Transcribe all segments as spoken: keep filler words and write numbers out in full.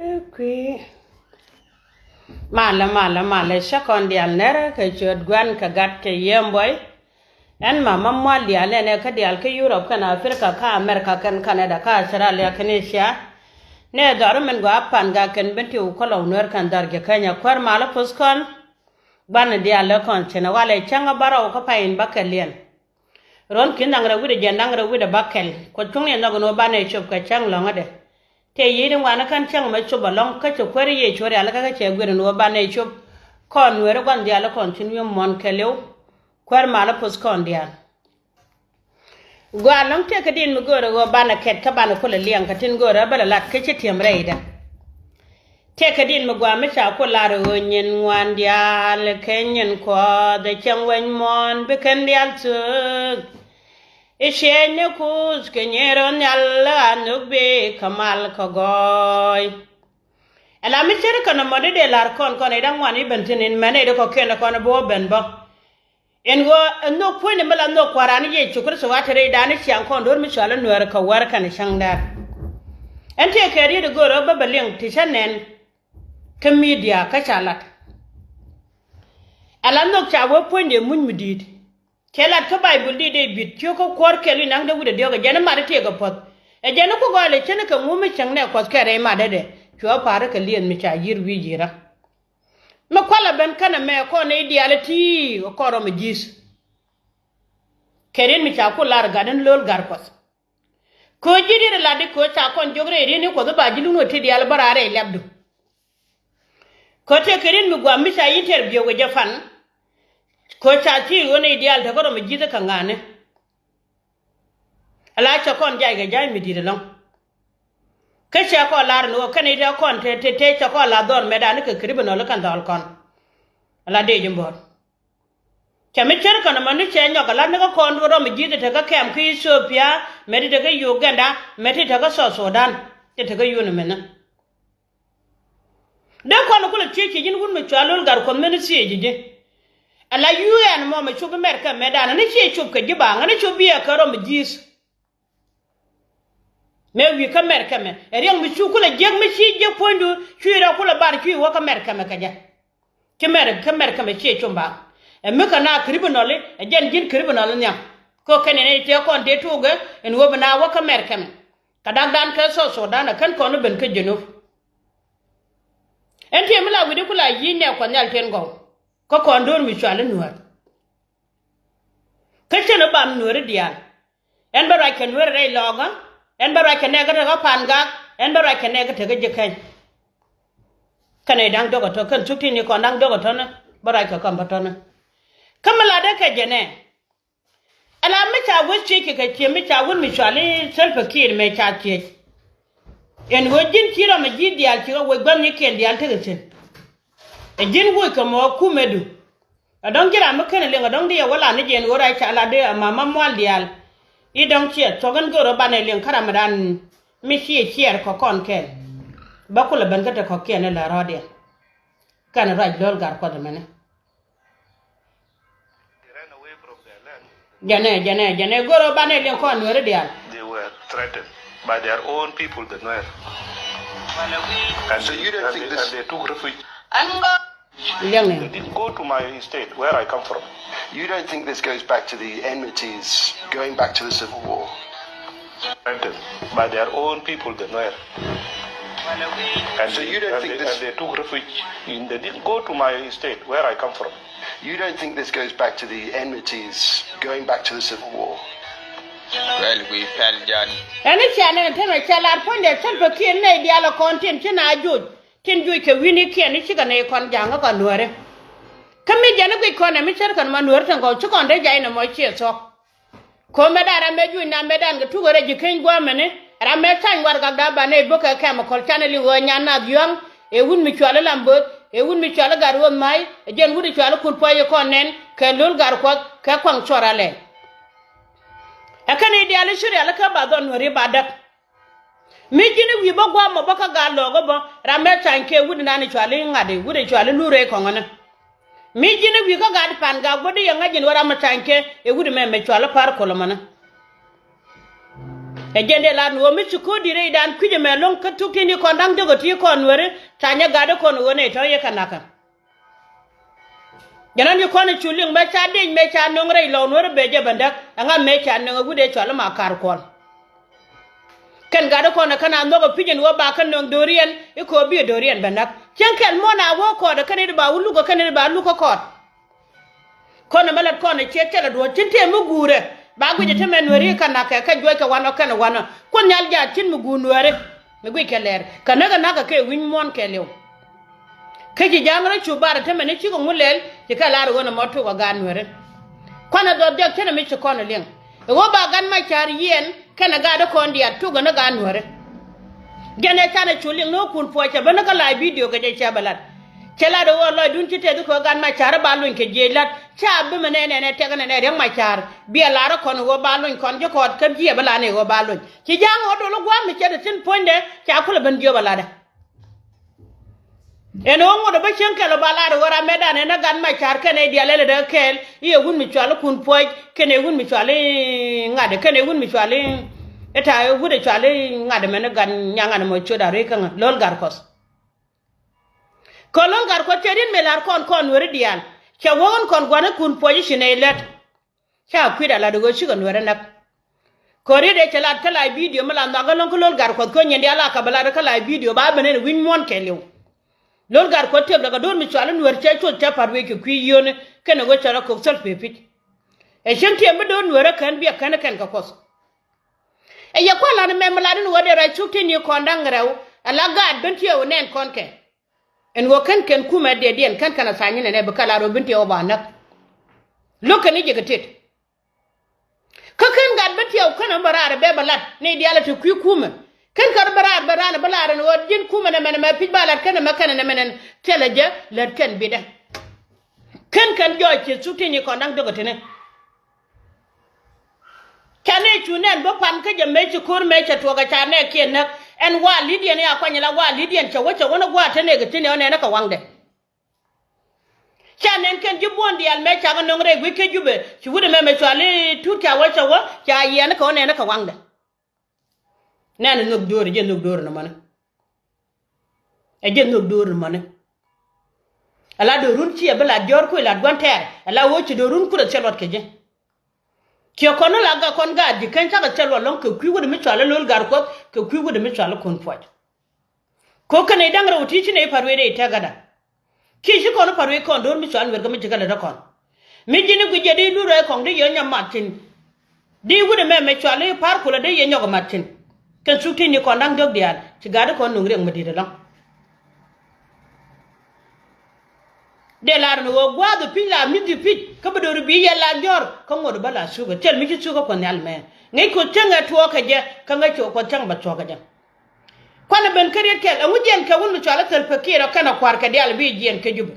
Kui̱. Malɛ, malɛ, malɛ, cä kɔn diaal nɛrɛ kɛ ciöt Gua̱n kɛ Gat kɛ Yiëë Buɔy. Ɛn Mama Mual diaal ɛn ɛ kä diaal kä Europe kɛnɛ Africa kä America kɛnɛ Canada kä Australia kɛnɛ Asia. Nɛ dhɔr min gɔaa Pangak kɛnɛ Bentiu Kɔlɔw Nuɛr kɛnɛ dhɔr ji̱ Kenya kuäär malä puth kɔn. Gua̱n diaal lɛ kɔn thi̱n ɛ walɛ cäŋ ɛ bärɔw kä pay in bä kɛ liɛn. Ruɔ̱n ki̱n da̱ŋ rɛw wi̱cdɛ jiɛn da̱ŋ rɛw wi̱cdɛ bäkɛl. Kuɔth cuŋni nhɔk ni wä banɛ cop kɛ cäŋ lɔ̱ŋädɛ. Tëë yiëëni ŋuan kä cäŋ mɛ cop ɛlɔ̱ŋ kä ci kuäär Yecu rialikä kä cɛ guir ni wä banɛ cop. Kɔn Nueeri gua̱n diaal kɔn thi̱n wi̱i̱ muɔ̱n kɛɛliw. Kuäär malä puth kɔn diaal. Gɔaa ɛlɔ̱ŋ tëëkɛ diit mi göörä ɣöö banɛ kɛt kä banɛ kulɛ liɛŋ kɛ tin göörä bä lɛ lat kä ci ti̱em rɛydɛ. Tëëkɛ diit mi gɔaa mi ca ku lar ɣöö nyin ŋuan diaal kɛ nyin Kuɔth ɛ cäŋ wec muɔ̱ɔ̱n bi kɛn diaal thöök. I̱ ciëëcni Kuuth kɛ nyin rɔ nhial a nhök bi kɛ mal kɛ gɔɔy. Ɛla mi ce̱tkɛ nɔmɔ di dee la̱r kɔn kɔn i̱ da̱ŋ ŋuan i̱ ben thi̱n in mɛn i̱ di kɔ̱kiɛn kɔn i̱ bi wä ben bä. In ɣöö ɛ nhök puɔ̱nyni mi la nhök Kua̱ran Yecu Kritho a te rɛydan i̱ ciaŋ kɔn do̱r mi cɔal i̱ Nuɛɛr kɛ wär kɛnɛ cäŋ däär. Ɛn tëëkɛ riet i̱ göörä bä bɛ liŋ ti cä nɛn kä media kä ca lat. Ɛla nhök ca wee puɔ̱nydɛ muc mi di̱i̱t. Cɛ lat kä Baibol di Dee-bid ciökä kuäär kɛl i̱ naŋ Dee-wid ɛ diɔ̱k ɛ jɛn i̱ mat i̱ tiɛɛk ɛ puɔ̱th. Ɛ jɛn i̱ ku gɔaa lɛ cäŋ kɛ ŋu mi cäŋ nɛ Kuɔth kɛ rɛy matdädɛ. Cuɛ wä pa̱a̱r i̱ kɛ liɛth mi ca yi̱r wi̱i̱ yi̱rä. Mi kualɛ ben känɛ mɛ kɔn i̱ diaal i̱ ti̱i̱ ɛ kɔn rɔm ɛ ji̱th. Kɛ riet mi ca ku lar gat in lo̱l gar Kuɔth. Köö ji̱ riet i̱ lat i̱ köö ca kɔn jiök rɛy riet ni Kuɔth i̱ ba ji̱ lun wä ti diaal i̱ bä raar rɛy lɛpdu. Kä tëëkɛ riet mi gɔaa mi ca interview kɛ jɛ pan. Kä ca thiec ɣöö nɛy diaal tekä rɔm ji̱th kɛ ŋa̱a̱ni. Ala cɛ kɔn jay kɛ ja̱a̱c mi di̱i̱t ɛlɔ̱ŋ. Kä cɛ kɔn lar ni ɣöö kɛn i̱ tɛ kɔn te te te cɛ kɔn la dhɔr mɛtdan kɛ criminal kɛn dhɔl kɔn. Ala dee ji̱ bo̱r. Cɛ mi ce̱tkɛ nɔmɔ ni cɛ nyɔk ala ni kä kɔn rɔm ji̱th tekä kɛm kä Ethiopia, mɛti tekä Uganda, mɛti tekä South Sudan, ti tekä yun mɛnɛ. Dee kɔn kulɛ thiec ci ji̱n wut mi cɔal lo̱l gar Kuɔth mɛn thiec ji̱. Ala U N mɔ mɛ cop America mɛtdan ni ciɛ cop kɛ ji̱ baŋ ni cop biɛ kɛ rɔm ji̱th. Mɛ wi̱i̱ kä America mɛ ɛ riɛŋ mi cu kulɛ jiäk mi ci jiäk puɔ̱nydu cui̱ rɔ kulɛ bar cui̱ wä kä America mɛ kɛ jɛ. Ci America, kä America mɛ ciɛ cop baŋ. Ɛ mi kɛ na criminal ɛ jɛn ji̱n criminal nhiam. Kɛ kɛn in tëë kɔn tëë tuukɛ in wä bi na wä kä America mɛ. Kɛ dakdan kɛ South Sudan ɛ kän kɔn i̱ ben kä Junub. Ɛn tëë mi la wi̱cdɛ ku la yi̱i̱n nɛ Kuɔth Nhial tëë in gɔw. Kä kɔn do̱r mi cɔal i̱ Nuäär. Kä cɛn i̱ bam Nuääri diaal. Ɛn bä ruac kɛ Nuääri rɛy Lɔɔkä. Ɛn bä ruac kɛ nɛɛkä tekä Pangak. Ɛn bä ruac kɛ nɛɛkä tekä ji̱ Keny. Kɛn i̱ da̱ŋ diɔ̱k ɛ tɔ̱ kɛn thuk ti̱n i̱ kɔn da̱ŋ diɔ̱k ɛ tɔ̱nä bä ruac kɛ kɔn bä tɔ̱nä. Kä mi latdä kɛ jɛnɛ. Ala mi ca wä thiec kɛ kɛ cië mi ca wut mi cɔal i̱ Salva Kiir mɛ ca thiec. Ɛn ɣöö ji̱n ci rɔm ɛ ji̱ diaal cikɛ wec gua̱thnikiɛn diaal tekɛ thi̱n. Ɛ ji̱n woc kɛ mɔ kumɛdu. Ɛ dɔ̱ŋ ji̱ ram mi ken ɛ liŋ ɛ dɔ̱ŋ di ɛ wä la ni jɛ ɛn ɣöö rac ca la di ɛ mama mual diaal. I̱ dɔ̱ŋ ciɛ thuɔ̱k ɛn go̱o̱r ɛ banɛ liŋ kä Ramadan mi ciɛ ciɛɛr kɛ kɔn kɛɛl. Bä kulɛ ben kä te kɔ̱kiɛn ɛ lɛ rɔɔdiɛn. Kɛn ruac lo̱l gar Kuɔth ɛmɛnɛ. Jɛnɛ, jɛnɛ, jɛnɛ go̱r ɔ banɛ liɛŋ kɔn Nuɛri diaal. They were threatened by their own people, the Nuer. And so you don't think this, and they took refuge. Liɛŋ ni. They didn't go to my state where I come from. You don't think this goes back to the enmities, going back to the civil war? Threatened by their own people, the Nuer. And so you don't think this, and they took refuge in, they didn't go to my state where I come from. You don't think this goes back to the enmities, going back to the civil war? Well, we fell, John. Ɛn i̱ cia nɛn tɛmɛ cɛ lar puɔ̱nydɛ Salva Kiir nɛy diaal ɛ kɔn tin ci na joc tin joc kɛ wi̱nikiɛn i̱ cikɛ nɛy kɔn ja̱a̱ŋ kä kɔn Nuɛri. Kä mi jɛn i̱ guic kɔn ɛ mi ce̱tkɛ nɔmɔ Nuɛri tin kɔn ci kɔn dee jay nɔmɔ ciɛ thuɔ̱k. Ko̱mɛ dan ram mɛ juuc nam mɛ dan kɛ tukɛ rɛy ji̱ keny gua̱a̱mɛni ram mɛ tany warɛgakda banɛ i̱ bäkɛ kɛmikɔl canɛ liŋ ɣöö nyan nath yua̱ŋ. Ɛ wut mi cuali Lamböth, ɛ wut mi cuali Gatwäth Ma̱a̱c, ɛ jɛn wut i̱ cuali Kur Puɔ̱c i̱ kɔn nɛn kɛ lo̱l Gat Kuɔth kɛ kuaŋ cuɔr alɛ. Ɛ kɛn i̱ diaal i̱ ci rialikä ba dhɔn Nuɛri ba däk. Mi ji̱n i̱ wi̱i̱ bä gua̱a̱mɔ bä kä gat lɔɔkä bä ram mɛ tany kɛ wut inan i̱ cuali ŋa̱t i̱ wut i̱ cuali Lurey Kɔŋäni. Mi ji̱n i̱ wi̱i̱ kä gat Pangak bä di yɛ ŋa̱c in wä ram mɛ tany kɛ ɛ wut imɛ mɛ cuali Pa̱a̱r Kolomani. Ɛ jɛn dee lat ni ɣöö mi ci ko̱r di̱t rɛydan kui̱c ɛmɛ lo̱ŋ kä thuk tin i̱ kɔn da̱ŋ diɔ̱k ɛ ti kɔn Nuääri ca nyɛ gatdä kɔn ɣöö nɛy tɔ̱ yɛ kɛ nakä. Jɛn ɣän i̱ kɔn i̱ cu liŋ mɛ ca dec mɛ ca nöŋ rɛy lɔw Nuääri bɛ jɛ bɛ näk ɛŋa mɛ ca nöŋ ɛ wut ëë cɔal i̱ ma ka̱r kuɔl. Kɛn gatdä kɔn ɛ kɛn a nhɔk ɛ pi̱c ɛn ɣöö ba kɛ nöŋ do̱riɛn i̱ kɛ ɣöö bi ɛ do̱riɛn bɛ näk cieŋ kɛl muɔ̱n a wä kɔɔt ɛ kɛn i̱ ba wä luk ɛ kɛn i̱ ba luk kä kɔɔt. Kɔn ɛmɛ lät kɔn ɛ ciɛ thilɛ duɔ̱ɔ̱r cin tëë mi guurɛ ba guic ɛ te mɛ Nuääri kɛ na̱kɛ kɛ juɔc kɛ wanɔ kɛnɛ wanɔ. Kuoth Nhial jaat cin mi guur Nuääri mi guic kɛ lɛɛr kɛ näk ɛ na̱kɛ kɛ wi̱ny muɔ̱ɔ̱n kɛɛliw. Kä ci ja̱a̱ŋ rɔ cu bar ɛ te mɛni cikɛ ŋu lɛl ci kɛ lar ɣöö nɔmɔ tuk ɛ gaat Nuääri. Kuanɛ dhɔth jɔk cin ɛ mi ci kɔn ɛ liŋ ɛ ɣöö ba gat mac ca̱r yiɛn kɛnɛ gaat ɛ kɔn diaal tuk ɛ ni gaat Nuääri. Jɛn ɛ canɛ cu liŋ ni ɣä kun puɔc cɛ ben ni kä la̱a̱c bidio kɛ jɛ cɛ bɛ lat. Cɛ lat ɛ ɣöö lɔcdun ci tɛth i̱ kɛ ɣöö gat mac ca̱r i̱ ba lony kɛ jiëc la̱t ca bi mi nɛnɛ nɛ tɛk nɛnɛ riäŋ mac ca̱r biɛ lar i̱ kɔn ɣöö ba lony kɔn ji̱ kɔɔt kä jiɛ bi lar ni ɣöö ba lony ci ja̱a̱ŋ ɣöö dol i̱ gua̱a̱m mi cɛ te thi̱n puɔ̱nydɛ ca kulɛ ben jiöp ɛ latdɛ. Ɛn ɣöö ŋot ɛ bä cieŋ kɛl ɔ ba lar ɣöö ram mɛtdan ɛn ɛ gat mac ca̱r kɛn ɛ diaal ɛn ɛ dee kɛɛl i̱ ɛ wut mi cual i̱ kun puɔc kɛn ɛ wut mi cual i̱ ŋa̱t kɛn ɛ wut mi cual i̱ ɛ ta̱a̱ ɛ wut ɛ cual i̱ ŋa̱t ɛmɛn i̱ gat nyaŋ ŋa̱t ɛmɔ ciöt a rɛy käŋä lo̱l gat kuɔth. Kɛ lo̱l gat kuɔth cɛ riet mëë la̱r kɔn kɔn Nuääri diaal cɛ wä ɣän kɔn gua̱n i̱ kun puɔc i̱ ci nɛy lät. Ca kui̱t a lat ɣöö cikɛ Nuäärä näk. Kɛ riet ëë cɛ lat kä la̱a̱c bidio mi la nhɔakä lo̱ŋ kä lo̱l gat kuɔth kä nyin diaal a kɛ bɛ lat kä la̱a̱c bidio ba ben ɛn wi̱ny muɔ̱ɔ̱n kɛɛliw. Lo̱l gat kuɔth tëëk lɛ kɛ do̱r mi cual i̱ Nuäär cɛ cuɔth cɛ pa̱t wec kɛ kui̱ yio̱o̱ni kɛnɛ ɣöö cɛ rɔ kök thäl pee pi̱c. Ɛ cieŋ tiɛm bi do̱r Nuäärä kän biɛ kän kɛn kɛ kuɔth. Ɛ yɛ kua̱r lan ɛmɛ mi lat in ɣöö dee ruac thuk tin ni kɔn da̱ŋ rɛw ɛ la gaat ben tiɛɛw ɛ nɛn kɔn kɛ. Ɛn ɣöö kän kɛn kumɛ dee diɛn kän kɛn a tha̱a̱ny in ɛnɛ bi kɛ lat ɣöö ben tiɛɛw ɛ ba näk. Lo̱k kɛn i̱ jɛ kɛ tet. Kä ken gat bä tiɛw känɛ bä raar bɛ bä lat ni diaal ti kui̱ kumɛ. Ken kär bä raar bä raar bä lar ɛn ɣöö ji̱n kumɛ nɛmɛn ɛmɛ pi̱c ba lat känɛ mɛ känɛ nɛmɛn ɛn thilɛ jɛ lät kɛn bitdä. Ken kɛn jɔɔc ci thuk ti ni kɔn da̱ŋ diɔ̱k ɛ tini. Ca nɛ cu nɛn bä pan kä jɛ mëë ci ko̱r mëë cɛ tuɔɔk ɛ ca nɛ kiɛn näk ɛn wa li̱tdiɛn ya kuany la wa li̱tdiɛn cɛ wä cɛ wä ni gua̱a̱t te nɛ kɛ tini ɣän nɛn ɛ kɛ waŋdɛ. Ca nɛn kɛn ji̱ buɔ̱n diaal mɛ cakɛ nöŋ rɛy gui̱c kä Jubɛ ci wut ɛmɛ mɛ cuali tut ca wä cɛ wä ca yiɛn kɛ wä nɛn kɛ waŋdɛ. Nɛn ɛ nhök do̱r ɛ jɛ nhök do̱r ni mɔni. Ɛ jɛ nhök do̱r ni mɔni. Ala do̱run ci ɛ bi lat jɔ̱ɔ̱r kui̱ lat gua̱n tɛɛr ala ɣöö ci do̱run kut ɛ thil luɔt kɛ ji̱. Ciɛ kɔn ni la gak kɔn gaat ji̱ ken cakɛ thil luɔt lɔ̱ŋ kɛ kui̱ wut mi cuali lo̱l gar kuɔth kɛ kui̱ wut mi cuali kun puɔc. Ko̱ kɛn i̱ da̱ŋ rɛw ti ci nɛy pa̱t wee dee i̱ tɛk gädä. Kiɛ ci kɔn i̱ pa̱t wee kɔn do̱r mi cual nueer kä mi ci kɛ lät ɛ kɔn. Mi ji̱n i̱ guic jɛ di lurɛ kɔŋ di yɛ nyɔk mat thi̱n. Di wut ɛmɛ mɛ cual i̱ pa̱r kulɛ di yɛ nyɔk mat thi̱n. Kɛn thuk ti ni kɔn da̱ŋ diɔ̱k diaal ci gaat i̱ kɔn nuŋ riɛk mi di̱t ɛlɔ̱ŋ. Dee lar ni ɣöö gua̱a̱th i̱ pi̱c la mi̱th i̱ pi̱c kä bi do̱ri bi yɛ la jɔ̱ɔ̱r kä ŋot i̱ bä la thuk ɛ thil mi ci thuk ɛ kuɔth nhial mɛ. Ŋäc kuɔth cäŋ ɛ tuɔɔk kɛ jɛ kä ŋäc cuɔ kuɔth cäŋ bä tuɔɔk kɛ jɛ. Kuanɛ ben kä riet kɛl ɛŋu jiɛn kɛ wun mi cual i̱ thil pekir ɔ kɛn ɛ kua̱r kɛ diaal bi jiɛn kä Jubɛ.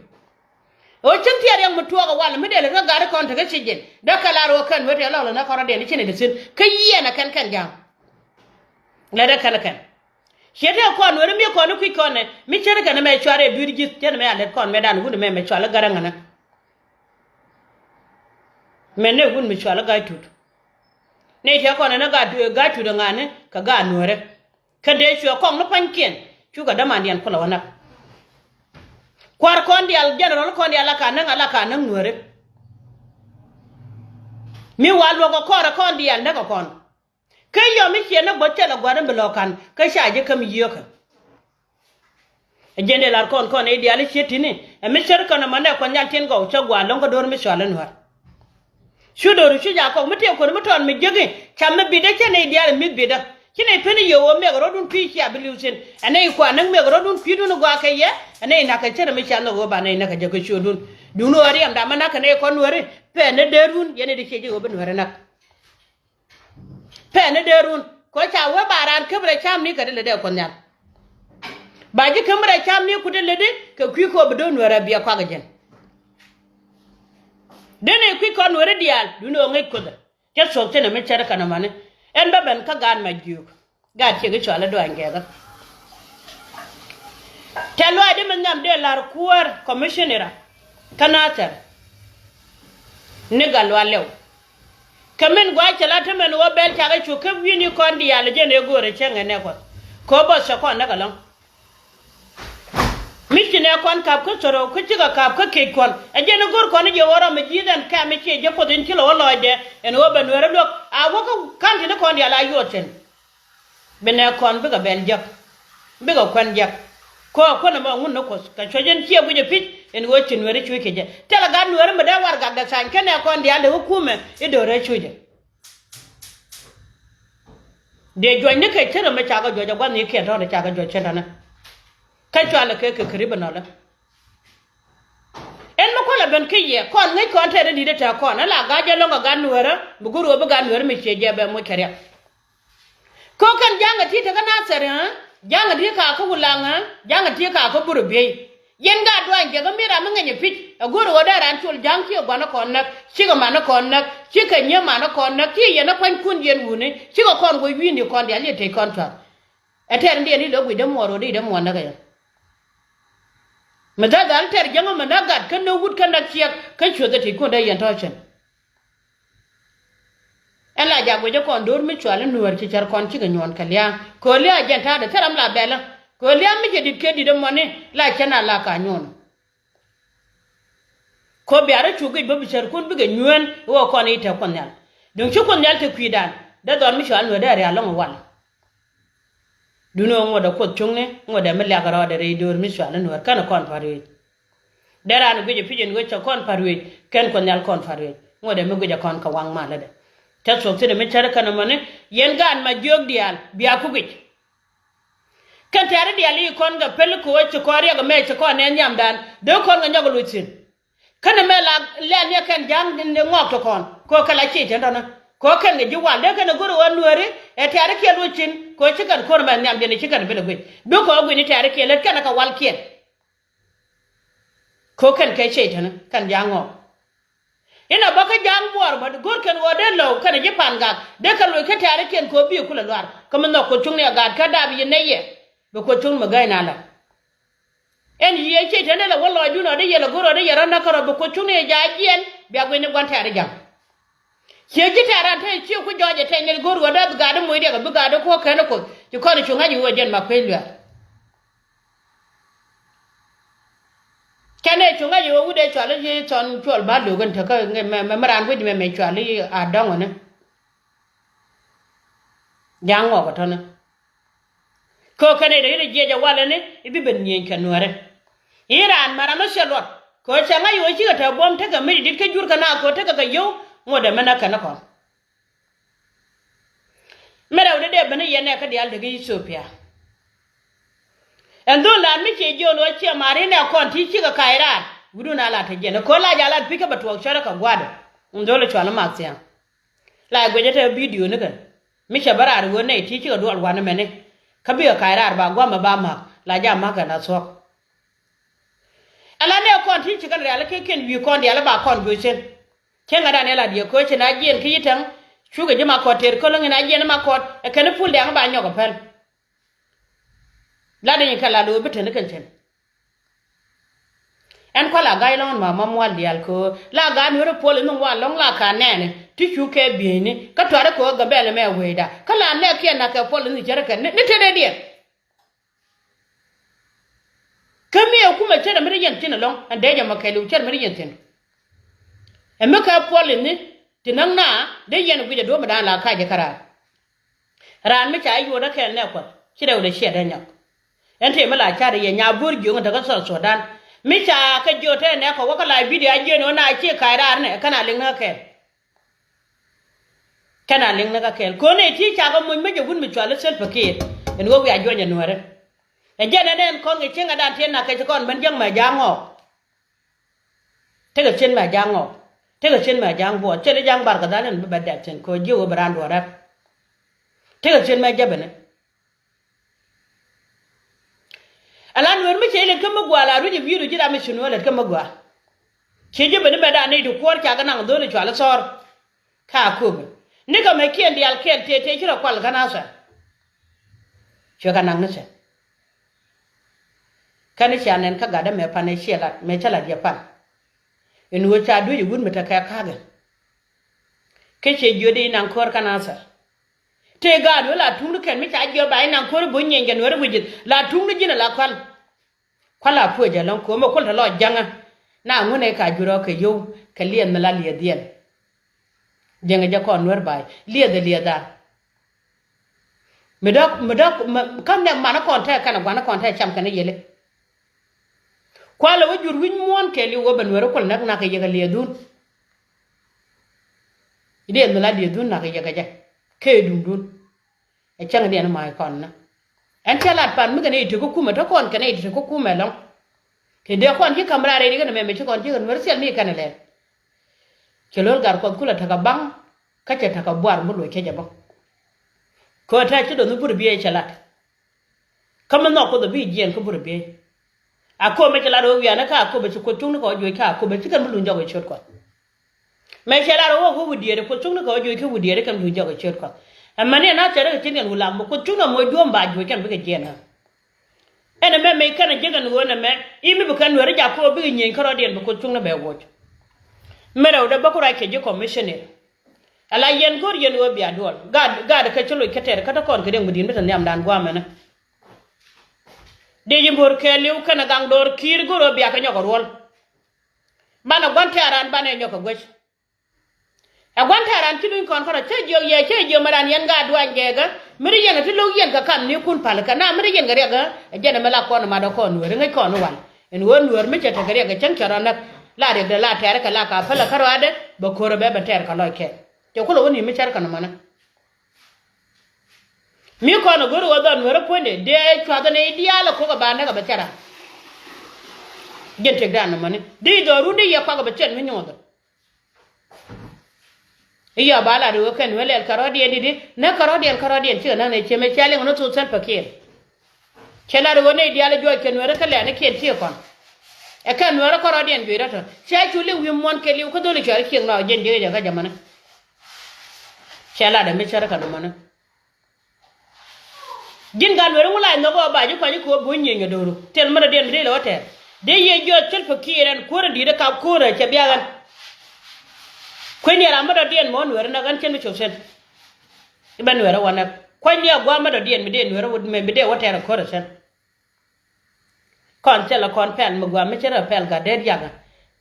Ɣöö cäŋ tiɛɛr yɛŋ mi tuɔɔk ɛ wal mi dee lät kä gat i̱ kɔn tekɛ ci jiɛn dee kɛ lar ɣöö kɛn wet ɛ lɔl ɛn ɛ kɔn rɔ diɛn i̱ ci nɛ di thi̱n kä yiɛn ɛ kɛn kɛn ja̱a̱ŋ. Lät ɛ kɛn ɛ kɛn. Ciɛ tëë kɔn weri mi kɔn i̱ kui̱c kɔn ɛ mi cär kɛn ɛmɛ cuarɛ dui̱r ji̱th cän ɛmɛ a lät kɔn mɛ dan wun ɛmɛ mɛ cual i̱ gär ɛŋänä. Mɛn ni wun mi cual i̱ ga̱a̱c tut. Ni tiɛ kɔn ɛn i̱ ga̱a̱c tut ɛŋa̱ni kɛ ga̱a̱c nueerä. Kä dee cuɛ kɔŋ ni pa̱nykiɛn cukɛ dämandiɛn kulɛ wä näk. Kua̱r kɔn diaal jɛnɛrɔl kɔn diaal la ka näk a la ka näk nueeri. Mi wa luɔk ɛ kɔrɛ kɔn diaal näk ɛ kɔn. Kä yɔm mi ciɛ näk bä thilɛ gua̱r in bi lɔ̱k ka̱n kä ca ji̱ käm yio̱kä. Ɛ jɛn dee lar kɔn kɔn i̱ diaal i̱ ciet ti̱ni ɛ mi cär kɛn ɛmɔ nɛ kuɔth nhial tin gɔw cä gua̱a̱ lo̱ŋ kä do̱r mi cual i̱ nuäär. Cu do̱r cu ja kɔk mi tëë kuäär mi tɔɔn mi jiäki ca mi bitdä cä nɛy diaal ɛ mi̱th bitdä. Ci nɛy pen i̱ yio̱w ɣöö mɛk rɔ̱dun pi̱i̱ cia bi li̱w thi̱n ɛ nɛy kua̱r näk mɛk rɔ̱dun pi̱i̱dun i̱ gua̱a̱ kɛ yɛ ɛ nɛy na̱k kɛ cärɛ mi cia nhɔk ɣöö ba nɛy näk kɛ jɛ kɛ ciötdun. Duundɛ ɣöö riɛmda mi na̱k kɛ nɛy kɔn nuääri pɛn ni dee run yɛn i̱ di ciec i̱ ɣöö bi nuääri näk. Pɛn ni dee run kɛ ca wee ba raan käm rɛy cam ni kɛ di lɛ dee kuɔth nhial. Ba ji̱ käm rɛy cam ni ku di lɛ di kɛ kui̱ kɛ ɣöö bi do̱r nuäärä biɛ kuak ɛ jɛn. Dee ni kui̱ kɔn nuääri diaal duundɛ ɣöö ŋäc kuothɛ. Cä thuɔ̱k thi̱n ɛ mi cär kɛn ɛmɔni ɛn bä ben kä gaat mac jiök. Gaat ciek i̱ cɔal i̱ duany gɛɛkä. Tɛ luaacdi mi nhiam dee la̱r kuäär kɔmicinira kä nathɛr ni gat lual lɛw. Kɛ min gua̱a̱c cɛ la te mɛn ɣöö bɛl cakɛ cu kä wi̱i̱ni kɔn diaal jɛn ëë go̱o̱rɛ cäŋ ɛ nɛ Kuɔth. Kɛ ɣöö bä cɛ kɔn näk ɛlɔ̱ŋ. Mi ci nɛ kɔn ka̱p kä thorou kä cikɛ ka̱p kä kec kɔn. Ɛ jɛn i̱ go̱r kɔn i̱ jɛ ɣöö rɔm mi ji̱th ɛn kɛm i̱ ciɛ jɛ Kuoth in ci lɛ wä lɔcdɛ ɛn ɣöö bɛ nuɛɛr i̱ luäk a wä kä ka̱n tin i̱ kɔn diaal a yuɔth thi̱n. Bi nɛ kɔn bikɛ bɛl jiäk. Bikɛ kuɛn jiäk. Kɔɔk kuän ɛmɔ ŋun ni Kuoth kɛ cuɔ̱c in ciɛ guic ɛ pi̱c in ɣöö ci nueeri cuc kɛ jɛ. Thilɛ gat nueeri mi dee warɛgakdɛ thany kä nɛ kɔn diaal dee wä kumɛ i̱ do̱rɛ cucɛ. Dee juɔ̱cni kɛ cärä mi cakɛ juɔ̱c ɛ gua̱thnikiɛn tɔ̱ɔ̱ni cakɛ juɔ̱c cändänä. Kä cualɛ kɛ kɛ kɛ ri bi nɔlä. Ɛn mi kualɛ ben kä yɛ kɔn ŋäc kɔn tɛɛrɛ di̱t ɛ tɛ̈ kɔn ɛ la ga̱a̱c jɛ lɔ̱ŋ kɛ gat nueerä mi go̱r ɣöö bi gat nueerä mi ciɛ jɛ bɛ moc kɛ riɛk. Kɛ ɣöö kɛn ja̱a̱ŋ ɛ ti tekä Nathɛr ɛ ja̱a̱ŋ ɛ ti kakä Wulaŋ ɛ ja̱a̱ŋ ɛ ti kakä Burɛ Biey. Yɛn gaat duany jɛ kä mi ram mi ŋäcɛ pi̱c ɛ go̱o̱rɛ ɣöö dee raan col ja̱a̱ŋ cikɛ gua̱n ɛ kɔn näk cikɛ man ɛ kɔn näk cikɛ nyiee man ɛ kɔn näk ci yɛn ɛ kuanykun yɛn wuni cikɛ kɔn wä wi̱i̱ni kɔn diaal yɛ tec kɔn cua̱th. Ɛ tɛɛr in diɛn i̱ lɛ guic dee muɔɔr ɣöö dee i̱ dee muɔɔr näk ɛ yɛn. Mi dhal dhal tɛr jäŋä mi näk gat kä näk wut kä näk ciɛk kä cueth ɛ ti̱i̱ kuɔn dee yɛn tɔ̱ cɛn. Ɛn la jak wecä kɔn do̱r mi cual i̱ nuäär ci cär kɔn cikɛ nyuɔ̱ɔ̱n kɛ lia̱a̱ kɛ ɣöö lia̱a̱ jɛn ta̱a̱dɛ thil ram la bɛlä kɛ ɣöö lia̱a̱ mi cɛ di̱t kɛ di̱t ɛmɔni la cɛn a la ka nyuɔ̱ɔ̱n. Kɛ ɣöö bia rɔ cuk gic bä bi cärkun bikɛ nyuään i̱ ɣöö kɔn i̱ te Kuoth Nhial. Duŋ ci Kuoth Nhial te kui̱dan dee dhɔr mi cual nuäär dee rial lɔ̱ŋ i̱ wal. Duundɛ ɣöö ŋuɔ̱tdɛ Kuoth cuŋni ŋuɔ̱tdɛ mi liak rɔɔdɛ rɛy döör mi cual i̱ nuäär känɛ kɔn pa̱t ruëëc. Dee raan guic ɛ pi̱c ɛn ɣöö cɛ kɔn pa̱t ruëëc kɛn Kuoth Nhial kɔn pa̱t ruëëc ŋuɔ̱tdɛ mi guic ɛ kɔn kɛ waŋ malä dɛ. Cä thuɔ̱k thi̱n ɛmɛ cärä kɛn ɛmɔni yɛn gaat ma jiöök diaal bia ku guic. Kɛn tɛ̈ri diaal i̱ kɔn kɛ pɛl kɛ ɣöö ci kɔn riɛk ɛmɛ ci kɔn nɛn nhiamdan dee kɔn kɛ nyɔk ɛ loc thi̱n. Känɛ mɛ la lɛl ni kɛn ja̱a̱ŋ ni ŋɔɔk ti kɔn kɛ ɣöö kɛ la ciec tɛn tɔ̱nä kɛ ɣöö kɛn kɛ ji̱ wal dee kɛn ɛ go̱r ɣöö nuääri ɛ tɛ̈ri kiɛn luɔc thi̱n kɛ ɣöö ci kɛn ko̱r mɛ nhiam jɛn ci kɛn bi lɛ guic bi kɔn guic ni tɛ̈ri kiɛn lät kɛn kɛ wal kiɛn. Kɛ ɣöö kɛn kɛ ciec tɛn kɛn ja̱a̱ŋ ŋɔɔk. Inɔ bä kä ja̱a̱ŋ buɔɔr bä go̱r kɛn ɣöö dee lɔw kɛn ji̱ pa̱a̱n gak dee kɛ loc kä tɛ̈ri kiɛn kɛ ɣöö bi kulɛ luaar kä mi nhɔk Kuoth cuŋni ɛ gaat kä dap yi nɛy yɛ. Bi Kuoth cuŋ mi gäy na lɛ. Ɛn yiëë ciec tɛn dee lɛ wä lɔcdun ɔ dee yɛ lɛ go̱r ɔ dee yɛ rɔ näk kärɔ̱ bi Kuoth cuŋni ɛ ja̱a̱c jiɛn bia guic ni gua̱n tɛ̈ri ja̱ŋ. Ciɛ ji̱ tɛ̈r ran te ciɛ ku jɔɔc ɛ tɛny ni go̱r ɣöö dee bi gaat di moc riɛk ɛ bi gaat di kuɔ̱k kɛn ɛ Kuoth ci kɔn cu ŋa̱c i̱ ɣöö jɛn ma kuec luɛɛr. Kɛn ɛ cu ŋa̱c i̱ ɣöö wut ɛ cual i̱ ci thɔn cuɔl ba lo̱k ɛn tekä mɛ mɛ raan wec mɛ mɛ cual i̱ a dɔ̱ŋ ɣöni. Ja̱a̱ŋ ŋɔɔk ɛ tɔ̱ni. Kɛ ɣöö kɛn i̱ rɛy rɛy jiɛc ɛ walɛ ni i̱ bi ben nyiëëny kɛ nuäärɛ. I̱ raan mɛ ram mi cɛ luɔt kɛ ɣöö cɛ ŋa̱c ɣöö cikɛ te buɔ̱m tekɛ mi di̱t kä jur kɛ na kɛ ɣöö tekɛ kɛ yio̱w ŋuɔ̱t ɛmɛ na kɛn kɔn. Mi rɛw dee dee ben i̱ yɛn nɛ kä diaal dee kä Ithiopia. Ɛn dhol laat mi ciɛ jiɔn ɣöö ciɛ ma̱a̱r i̱ nɛ kɔn ti cikɛ kac raar wi̱dun a lat te jiɛn ɛ kɛ ɣöö la ja̱ lat pi̱c kä bɛ tuɔɔk cärä kɛ gua̱a̱dɛ. Ɛn dhol i̱ cual i̱ mak thia̱a̱ŋ. La guic ɛ te bidio nikɛ mi cɛ bä raar ɣöö nɛy ti cikɛ duɔl wanɛ mɛni. Kä bikɛ kac raar ba gua̱mɛ ba ma̱k la ja̱ ma̱k kɛn a thuɔ̱k. Ala nɛ kɔn ti ci kɛn rial kä kɛn wi̱i̱ kɔn diaal ba kɔn juɔc cen. Cä ŋa̱dan ɛ la diɛ köö ci na jiɛn kä yi tɛŋ. Cukɛ ji̱ ma kɔt tëër köl ŋin a jiɛn ma kɔt ɛ kɛn pul dɛŋ ba nyɔk ɛ pɛl. La dee nyin kɛ la lo̱o̱ bi teni kɛn cen. Ɛn kua̱ la ga̱c lɔ̱ŋ ma ma mual diaal köö la ga̱a̱n weri puɔl in nhɔŋ wa lɔ̱ŋ la ka nɛɛni ti cu kɛ bieyni kä tuari köö gabɛl mɛ wecda kä la nɛɛkiɛn na kɛ puɔl in cärä kɛn ni te dee diɛn. Kä mi ɛ kumɛ cärɛ mi ri yɛn thi̱n ɛlɔ̱ŋ ɛn dee jɛ mɔ kɛɛliw cärɛ mi ri yɛn thi̱n. Ɛ mi kɛ puɔl in ni ti näk na dee yɛn guic ɛ duɔ̱ɔ̱p mi da̱a̱n la kac ɛ kä raar. Raan mi ca yuɔ̱ɔ̱t ɛ kɛɛl nɛ kuɔth ci rɛw dee ciɛ dee nyɔk. Ɛn tëë mi la ca̱r yɛ nya bo̱o̱r jiöŋ in te kä South Sudan mi ca kɛ jiöt tɛɛnɛ kɛ wä kä la bidio a jiön ɣän a ci ka̱a̱c raar nɛ kɛn a liŋ ni kä kɛɛl. Kɛn a liŋ ni kä kɛɛl ko̱n ëë ti cakɛ moc mi jɛ wut mi cual i̱ Salva Kiir. Ɛn ɣöö wiaa juɔc ɛ nuäärä. Ɛ jɛn ɛn ɛn kɔn kɛ cieŋ ɛ dan tiɛn na kɛ ci kɔn ben jäŋ mɛ ja̱a̱ŋ ɣɔɔk. Tekɛ cien mɛ ja̱a̱ŋ ɣɔw. Tekɛ cien mɛ ja̱a̱ŋ buɔɔth. Cien i̱ ja̱a̱ŋ barkɛ dhal in bi bɛ dɛk thi̱n kɛ ji̱ ɣöö bi raan duɔ̱ɔ̱r rɛp. Tekɛ cien mɛ jäpɛni. Ala nueer mi cɛ ilɛt kä mi gɔaa la ruic i̱ bi̱i̱du ji̱ ram mi ci nuɔ̱ɔ̱r lɛt kä mi gɔaa. Ci ji̱ beni mɛ da̱a̱n nɛy ti kuɔ̱ɔ̱r ca kɛ naŋ dho̱l i̱ cual i̱ thɔ̱ɔ̱r. Ka köpɛ nikɛ mɛ kiɛn diaal kɛɛl tëë tëë ci rɔ kual kä na̱thɛ. Cuɛ kɛ naŋ ni cɛ. Kɛn i̱ cia nɛn kä gatdä mɛ pan ɛ ciɛ lat mɛ cä lat yɛ pan. Ɛn ɣöö ca duec i̱ wut mi te kɛ ka̱a̱kɛ. Tëë cɛ jiöt i̱ naŋ ko̱r kä Nathir. Tëë gaat wee la tuŋni kɛn mi ca jiɔp ba i̱ naŋ ko̱r i̱ bo̱ny nyieeny jɛ Nuɛɛri wi̱c ji̱th la tuŋni ji̱n ala kual. Kual a puɔ̱c ɛlɔ̱ŋ ko̱mɛ kul te lɔ jaŋä. Na ŋun ɛ ka jurɔ kɛ yio̱w kɛ liɛth mi la liɛth yɛn. Jiɛŋɛ jɛ kɔn Nuɛɛr ba̱a̱c liɛth ɛ liɛth a. Mi dɔ̱k mi dɔ̱k mi- kä nɛ manä kɔn tɛ kɛnɛ gua̱nä kɔn tɛ cam kɛnɛ yɛli. Kualɛ wä jur wi̱c muɔ̱ɔ̱n kɛɛliw wä bɛ Nuɛɛri kul näk nak kɛ yɛ kɛ liɛɛdun. I̱ diɛn mi la liɛɛdun nak kɛ yɛ kɛ jɛ kɛ i̱ duŋdun. Ɛ cäŋ diɛn ma i̱ kɔn nä ɛn cä lat pan mi kɛn i̱ ti kä kumɛ te kɔn kɛn i̱ ti kä kumɛ lɔ̱ŋ. Kɛ dee kɔn ci ka̱m raar rɛy di kɛn mɛmɛ ci kɔn ci kɛn Nuɛɛri thil mi kɛn lɛl. Cɛ lo̱l gar kuɔth kulɛ tekɛ baŋ. Kä cɛ tekɛ buar mi luɔc cɛ jɛ bä. Kɛ ɣöö ta̱a̱ ci do̱nh i̱ bur biey cɛ lat. Kä mi nhɔk kuoth ɛ bi jiɛɛn kä bur ɛ biey. A kööbɛ ci lat ɣöö wiaani kä a kööbɛ ci kuoth cuŋni kɛ ɣöö juɔc kä a kööbɛ ci kɛn bi luny jɔk ɛ ciöt kuɔth. Mëë cɛ lat ɣöö wä wi̱diɛɛri kuoth cuŋni kɛ ɣöö juɔc kä wi̱diɛɛri kɛn luny jɔk ɛ ciöt kuɔth. Ɛmɛni ɛn a cɛ ri kɛ ci niɛn wulaŋ bi kuoth cuŋni ɛmɔ duɔ̱ɔ̱m ba juɔc kɛn bikɛ jiɛɛn ɣä. Ɛn ɛmɛ mëë kɛn ɛ jiäk ɛn ɣöö nɛmɛ i̱ mi bi kɛn Nuɛɛri jak kööbɛ bikɛ nyieny kärɔ̱diɛn bi kuoth cuŋni bɛ woc. Mi rɛwdɛ bä ku ruac kɛ ji̱ commissioner. Ala yɛn go̱r yɛn ɣöö bia duɔl gaat gaat kä ci loc kä tɛr kä te kɔn kɛ riɛŋ bi di̱n bi te nhiamdan gua̱a̱mɛnä. Dee ji̱ bo̱r kɛɛliw kɛnɛ gaŋ do̱r ki̱i̱r go̱r ɣöö bia kɛ nyɔk ɛ ruɔl. Banɛ gua̱n tɛ̈ran banɛ nyɔk ɛ guec. Ɛ gua̱n tɛ̈ran ci luny kɔn kärɔ cä jiök yɛ cä jiök mɛ ran yɛn gaat duany gɛɛkä. Mi ri yɛn ɛ ti lo̱k yɛn kɛ kam ni kun pal kɛ na mi ri yɛn kɛ riɛk ɛ jɛn ɛmɛ la kɔn ɛ mat ɛ kɔn Nueeri ŋäc kɔn ɛ wal. Ɛn ɣöö Nueer mi cɛ tekɛ riɛk ɛ cäŋ cɛ rɔ näk la riɛkdɛ la tɛ̈r kɛ la ka pälɛ kärɔadɛ bɛ ko̱rɛ bɛ bɛ tɛ̈r kɛ lɔc kɛ. Cɛ kulɛ wä ni mi cär kɛ nɔmɔnä. Mi kɔn a go̱r ɣöö dhɔn Nueerä puɔ̱nydɛ dee cuathä ni diaal a ko̱k a ba näk a bɛ thɛra. Jɛn tëkdan nɔmɔni di dhɔrun di yɛ kuak a bɛ thɛr mi nyuɔthä. I̱ yɔ ba lat ɣöö kɛn Nueerä lɛl kärɔ̱diɛn di di näk kärɔ̱diɛn kärɔ̱diɛn cikɛ näk ni ciɛ mi cia liŋ ni thuth Salva Kiir. Cɛ lat ɣöö nɛy diaal juɔc kɛ Nueerä kä lɛ̈ɛ̈nikiɛn ciɛ kɔn. Ɛ kɛn Nueerä kärɔ̱diɛn juɔc rɔ̱ tɔ̱ cia cu liŋ wi̱i̱ muɔ̱ɔ̱n kɛ li̱w kä dholi cɔal ciëŋ nɔ jɛn ji̱ kɛ jɛ kä jamani. Cɛ lat ɛ mi cär kɛ nɔmɔni. Ji̱n gat Nueeri ŋu lac nhɔk ɣɔɔ ba ji̱ kuany i̱ ko̱o̱p buny nyieny kɛ do̱ru thil mi dɔ̱diɛn mi dee lɛ wä tɛɛr dee yiëë jiɔth Salva Kiir ɛn kuäär in di̱i̱t ɛ kap ko̱o̱rä cɛ biak ɛn. Kueny ni ram mi dɔ̱diɛn mɔ Nueeri näk ɛn cien mi cop thi̱n. I̱ bɛ Nueeri wä näk kuany ni ɛ gua̱a̱m mi dɔ̱diɛn mi dee Nueeri mi dee wä tɛɛr ɛ ko̱o̱rä thi̱n. Kɔn thilɛ kɔn pɛl mi gua̱a̱m mi ci rɛ pɛl gat dee diakä.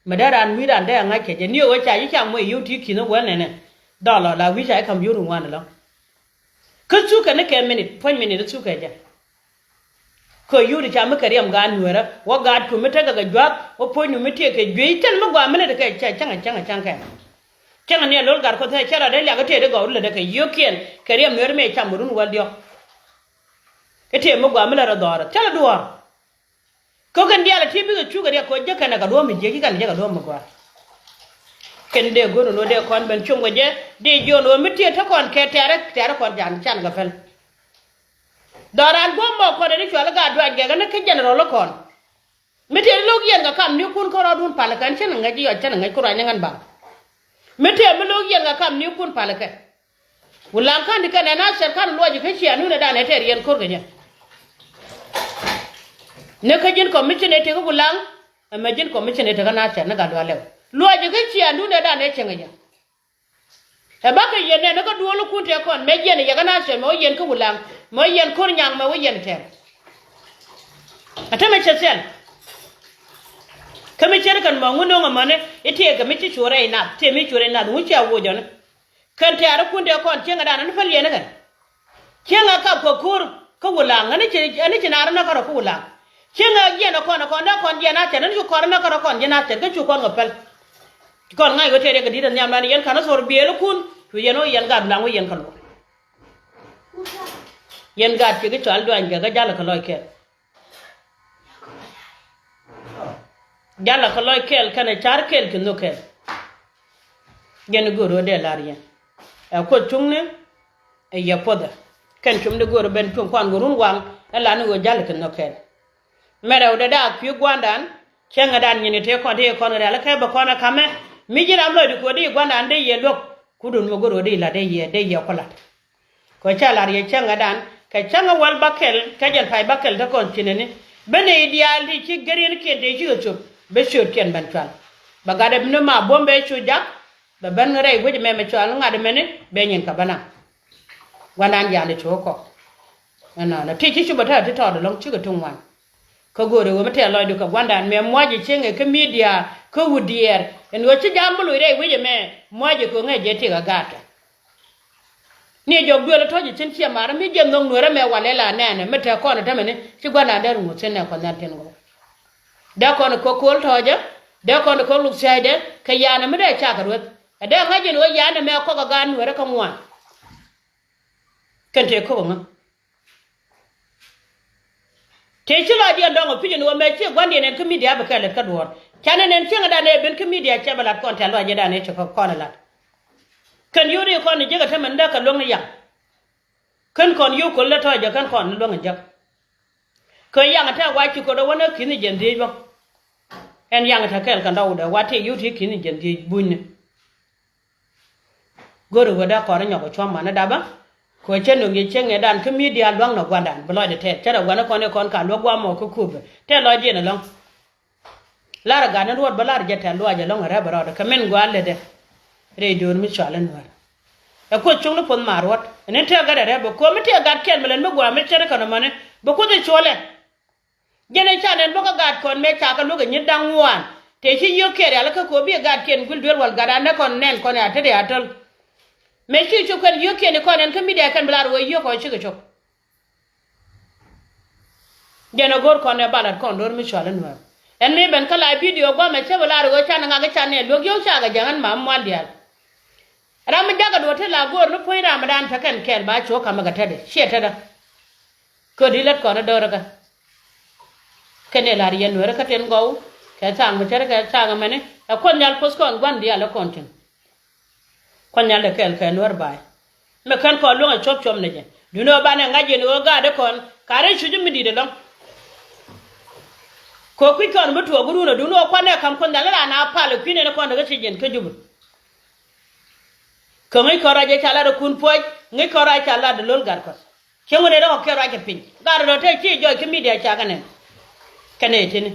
Mi dee raan wi̱i̱ raan dee a ŋa̱c kɛ jɛ ni ɣöö ca ji̱ ca muɔc yio̱w ti ki̱n i̱ wä nɛnɛ. Dhɔl ɔ la wi̱i̱ ca ji̱ ka̱m yio̱w rin wan ɛlɔ̱ŋ. Kä thukɛ ni kɛ minit puɔ̱ny minit thukɛ jɛ. Kɛ yut ca mi kɛ riɛm gaat Nueerä wä gaatku mi tekɛ kɛ jua̱th wä puɔ̱nydu mi tiek kɛ juey thil mi gua̱a̱ mi lät kɛ cɛ cäŋ cäŋ cäŋ kɛ. Cäŋ ni a lo̱l gat kuɔth thɛ cɛ rɔ dee liak i̱ tëë di gɔw ri lätdɛ kɛ yio̱kiɛn kɛ riɛm Nueerä mi cam kɛ run wäl diɔ̱k. I̱ tëë mi gua̱a̱ mi lät rɔ dhɔɔrä thilɛ duɔ̱ɔ̱r. Kä kɛn diaal a ti bikɛ cukɛ riɛk kɛ ɣöö jäk kɛn ɛ kɛ duɔ̱ɔ̱m mi jiäk ci kɛn ɛ jäk kɛ duɔ̱ɔ̱m mi gɔaa. Kɛn dee go̱r ɛn ɣöö dee kɔn ben com kɛ jɛ dee jiɔn ɣöö mi tiee te kɔn kɛ tɛ̈rɛ tɛ̈rɛ kɔn jan can kɛ päl. Dhɔran guɔ̱m mɔ kɔn ɛ ni cual i̱ gaat duac gɛk ɛn kä jɛnɛrɔl i̱ kɔn. Mi tiee lo̱k yɛn kɛ kam ni kun kärɔɔdun pal kɛn cɛn ɛ ŋäc i̱ yɔc cɛn ɛ ŋäc ku ruany ɛ ŋän bal. Mi tiee mi lo̱k yɛn kɛ kam ni kun pal kɛ. Wulaŋ ka̱n ti kɛn ɛ na cɛr ka̱n luɔc kä cia nunɛ dan ɛ tɛr yɛn ko̱r kɛ nyɛ. Ni kä ji̱n commission ɛ tëk wulaŋ ɛmɛ ji̱n commission ɛ tëk kä na cɛr ni gat lualɛ luɔc kä cia nunɛ dan ɛ cieŋ ɛ nyɛ. Ɛ bakɛ yɛn nɛn ni kä duɔl kun tëë kɔn mɛ yɛn ɛ yɛ kä na cɛr mɛ wä yɛn kä wulaŋ mɛ wä yɛn ko̱r nyaŋ mɛ wä yɛn tɛr. Ɛ tämɛ cɛ thil. Kä mi cɛr kɛn mɔ ŋun no̱ŋ ɛmɔni i̱ tëëkɛ mi ci cuɔrɛ inath tëë mi cuɔrɛ inath ŋun cia woc ɔni. Kɛn tɛ̈rä kun dee kɔn cieŋɛ dan ani päl yɛn ɛ kɛn. Cieŋɛ kap kɛ ko̱r kä wulaŋ ani ci ani ci naar näk kärɔ kä wulaŋ. Cieŋɛ jiɛn ɛ kɔn ɛ kɔn dee kɔn jiɛn a cɛn ani ci kɔn näk kärɔ kɔn jiɛn a cɛn kä cu kɔn kɛ päl. Kɔn ŋa̱c wä tëë riɛk kɛ di̱t ɛ nhiam dan yɛn ka̱n ɛ thor biëël ɛ kun cu yɛn wä yɛn gat wulaŋ wä yɛn kɛ luɔk. Yɛn gat ci kɛ cɔal duany kɛ kä jalɛ kɛ lɔc kɛl. Jalɛ kɛ lɔc kɛl kɛnɛ car kɛl kɛ nhök kɛl. Yɛn i̱ go̱o̱r ɣöö dee la̱r yɛn ɛ kuoth cuŋni. Ɛ yɛ puɔthɛ kɛn cum di go̱o̱r ben cuŋ kuan go̱o̱r run waŋ. Ɛ lan i̱ ɣöö jalɛ kɛ nhök kɛl. Mɛrɛ wä dee daak kui̱ gua̱a̱ndan. Cäŋɛdan nyini tëë kɔn tëë kɔn kɛ rial kɛ bɛ kɔn ɛ ka̱mɛ. Mi ji̱ ram lɔcdi kuɔth di gua̱a̱ndan dee yɛ luäk. Kudun mi go̱o̱r ɣöö dee la̱t dee yɛ dee yɛ kuɔlat. Kɛ ca lar yɛ cäŋädan kɛ cäŋä wäl bäkɛl kä jɛn pay bäkɛl te kɔn cinɛni. Bi nɛy diaal ti ci gɛriɛnkiɛn tëë cikɛ thöp bi ciötkiɛn ben cual. Bɛ gatdɛ ni ma buɔ̱m bɛ cu jak. Bɛ ben rɛy wec ɛmɛ mɛ cɔal ŋa̱t ɛmɛni bɛ nyin kɛ bä naŋ. Gua̱ndan ja̱a̱n ɛ cio̱o̱k kɔk. Ɛnɔnɔ ti ci cupɛ tɛ̈t ti tɔɔt ɛlɔ̱ŋ cikɛ ti ŋuan. Kä go̱o̱rɛ ɣöö mi tɛ̈th lɔcdu kɛ gua̱ndan mɛ mua̱cɛ cieŋɛ kä midia kä wut diɛɛr ɛn ɣöö ci ja̱a̱m mi loc rɛy wec ɛmɛ mua̱cɛ kɛ ɣöö ŋäc jɛ ti kɛ gaatkɛ. Ni jɔk duël tɔ̱ ji̱ cin ciɛ mar mi jiɛ nhök nueerä mɛ walɛ la nɛɛnɛ mi te kɔn tämɛ ni ci gua̱ndan dee ruŋ thi̱n nɛ kɔn nhial tin gɔw. Dee kɔn kɛ ko̱l tɔ̱ɔ̱cä dee kɔn kɛ luk thia̱a̱cdɛ kɛ ya̱a̱nɛ mi dee cakɛ rueth. Ɛ dee ŋa̱c in ɣöö ya̱a̱nɛ mɛ kɔk ɛ gaat nueerä kä ŋuan. Kɛn tëë ko̱k ɛ ŋä. Tëë ci lɔcdiɛn dɔ̱ŋ ɛ pi̱c in ɣöö mɛ ci gua̱ndiɛn ɛn kä midia bi kɛ lät kä duɔ̱ɔ̱r. Canɛ nɛn cieŋɛ dan ɛ ben kä midia cɛ bɛ lat kɔn tɛ̈th lɔcdiɛn dan ɛ ci kɔn ɛ lat. Kɛn yio̱w ri kɔn ni jiäk ɛ tämɛ ni dee kɛ luäŋ ni yaŋ. Kän kɔn yio̱w köl dee tɔ̱ jɛ kän kɔn ni luäŋ ɛ jäk. Kä yaŋ ɛ tɛ̈ wa ci köl dee wä ni ki̱n ni jiɛn dhieec bä. Ɛn yaŋ ɛ tɛ̈ kɛɛl kɛn dɔwdɛ wa tëë yio̱w ti ki̱n ni jiɛn dhieec bunyni. Go̱ri wä dee kɔn inyɔk ɛ cuɔ̱m man idapä. Kɛ cä nöŋ yɛ cieŋ ɛ dan kä midia lua̱ŋ nɔ gua̱ndan bi lɔcdɛ tɛth cä rɛ gua̱n ikɔn ikɔn ka luäk gua̱a̱ mɔ kä kuupɛ tɛth lɔcdiɛn ɛlɔ̱ŋ. Lar ɛ gat ni ruɔt bä lar jɛ tɛth luac ɛlɔ̱ŋ ɛ rɛp ɛ rɔɔdɛ kɛ min gua̱a̱ lätdɛ. Rɛy döör mi cɔal in nuäär ɛ kuoth cuŋni puɔth ma ruɔt ɛn in tëë gat ɛ rɛp ɛ ko̱o̱m mi tëë gat kɛl mi lɛn mi gua̱a̱ mi cɛn ikɔn ɛmɔni bi kuoth icuɔlɛ. Jɛn ɛ ca nɛn luäk kä gaatkɔn mëë ca kɛ luäk ɛ nyin da̱ŋ ŋuan. Tëë ci yio̱k kiɛn rial kä ko̱ bi ɛ gaatkɛn guil duel wal gat an dee kɔn nɛn kɔn ɛ a tetdɛ a töl. Mëë ci cop kɛn yio̱k kiɛn ikɔn ɛn kä midia kɛn bi lar ɣöö yio̱k ɔ cikɛ cop. Jɛn ɛ go̱r kɔn ɛ balat kɔn do̱r mi cual in nuäär. Ɛn mëë ben kä la bidio guamɛ cä bi lar ɣöö can ŋak i̱ can nɛ luäk yio̱k cakɛ jäŋ ɛn mam mual diaal. Ram mi jakä duɔ̱ɔ̱r ti la go̱o̱r ni puɔ̱ny ram mi daan te kɛn kɛɛl ba cuɔ̱ɔ̱k ka̱mɛ kɛ tetdɛ ciɛ tetdä. Kä di lät kɔn i̱ döörä kä. Kɛn i̱ la̱r yɛn nueerä kä tin gɔw kɛ thaŋ mi cärä kɛ thaŋ mɛni ɛ kuɔth nhial puɔth kɔn gua̱n diaal ɛ kɔn tin. Kuɔth nhial dee kɛɛl kɛ nueer ba̱a̱y. Mi kän kɔn luäŋ ɛ cuɔp cuɔp ni jɛ duundɛ ɣöö banɛ ŋa̱c yɛn ɣöö gaatdɛ kɔn ka rɛy cuc mi di̱i̱t ɛlɔ̱ŋ. Kɛ kui̱c kɔn bi tuɔɔk bi ruun ɛ duundɛ ɣöö kuanɛ ka̱m kuɔth nhial i̱ raan a pal ɛ kui̱n ɛn kɔn dee kä ci jiɛn kä jupä. Kɛ ŋäc kɔn ruac ɛ ca lat ɛ kun puɔ̱c ŋäc kɔn ruac ca lat ɛ lo̱l gat kɔn. Cieŋ wun ɛ rɛ kɔ kɛ ruac kɛ piny gat rɔ te ci jɔc kä midia ca kɛ nɛn. Kɛ nɛy tini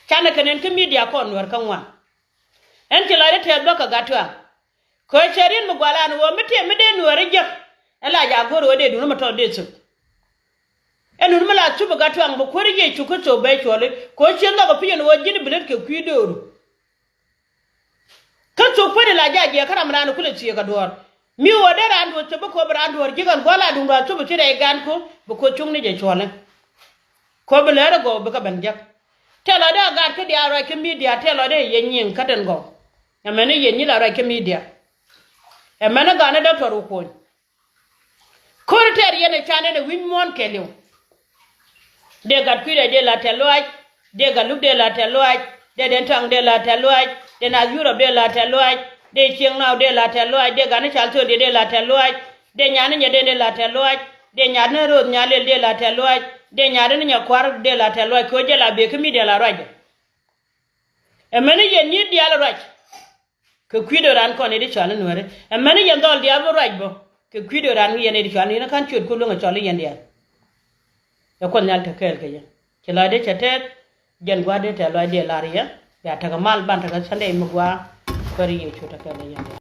canɛ kɛ nɛn kä midia kɔn nuäär kä ŋuan. Ɛn ci lɔcdä tɛth bä kɛ gat tuaŋ. Kɛ cɛ riet mi gualan ɣöö mi tëë mi dee nuäär ɛ jek. Ɛn la ja go̱r ɣöö dee duundä mi tɔt dee thöp. Ɛn duundä mi la thup ɛ gat tuaŋ bi kuäär Yecu Kritho bɛ cuɔli kɛ ɣöö ciɛ nhɔk ɛ pi̱c ɛn ɣöö ji̱n bi lät kɛ kui̱ dööru. Kä thuk puɔ̱ni la jac jiɛ kä ram raan kulɛ thieek a duɔ̱ɔ̱r. Mi ɣöö dee raan duɔ̱ɔ̱r cop bi kööp raan duɔ̱ɔ̱r ji̱ kɛn gua̱l a duŋ raan cop ci rɛy gan ku bi kööp cuŋni jɛ cuɔ̱li. Kööp bi lɛr a gɔw bi kɛ ben jek. Tɛl ɔ dee a gaat kä diaal ruac kä midia tɛl ɔ dee yɛ nyiŋ kä den gɔw. Ɛmɛni yɛ nyi la ruac kä midia. Ɛmɛni gaat ni dɔktɔr wä kuɔny. Ko̱r tɛɛr yɛn ɛ can ɛn ɛ wi̱c muɔ̱ɔ̱n kɛɛliw. Dee gat kui̱dɛ dee la tɛ̈th luaac. Dee gat luk dee la tɛ̈th luaac. Dee den taŋ dee la tɛ̈th luaac. Dee naath Yurop dee la tɛ̈th luaac. Dee cieŋ naw dee la tɛ̈th luaac. Dee gat ni cal thöl dee dee la tɛ̈th luaac. Dee nyaat ni nyɛ dee dee la tɛ̈th luaac. Dee nyaat ni ro̱o̱th nyalil dee la tɛ̈th luaac. Dee nyaat ni nyɛ kua̱r dee la tɛ̈th luaac kɛ ɣöö jɛ la bëë kä midia la ruacdɛ. Ɛmɛni yɛn nyi diaal ruac. Kɛ kui̱dɛ raan kɔn i̱ di cɔal i̱ nuääri ɛmɛni yɛn dhɔl diaal bi ruac bä. Kɛ kui̱dɛ raan ŋi̱ yɛn i̱ di cɔal i̱ yɛn ka̱n ciöt ku luäŋ ɛ cɔl i̱ yɛn diaal. Ɛ kuɔth nhial te kɛɛl kɛ yɛn ci lɔcdɛ cɛ tɛth. Jɛn gua̱a̱r dee tɛth lɔcdɛ lar yɛ bia tekɛ mal ban tekɛ Sunday mi gua̱a̱. Kuäär Yecu te kɛɛl kɛ yɛn diaal.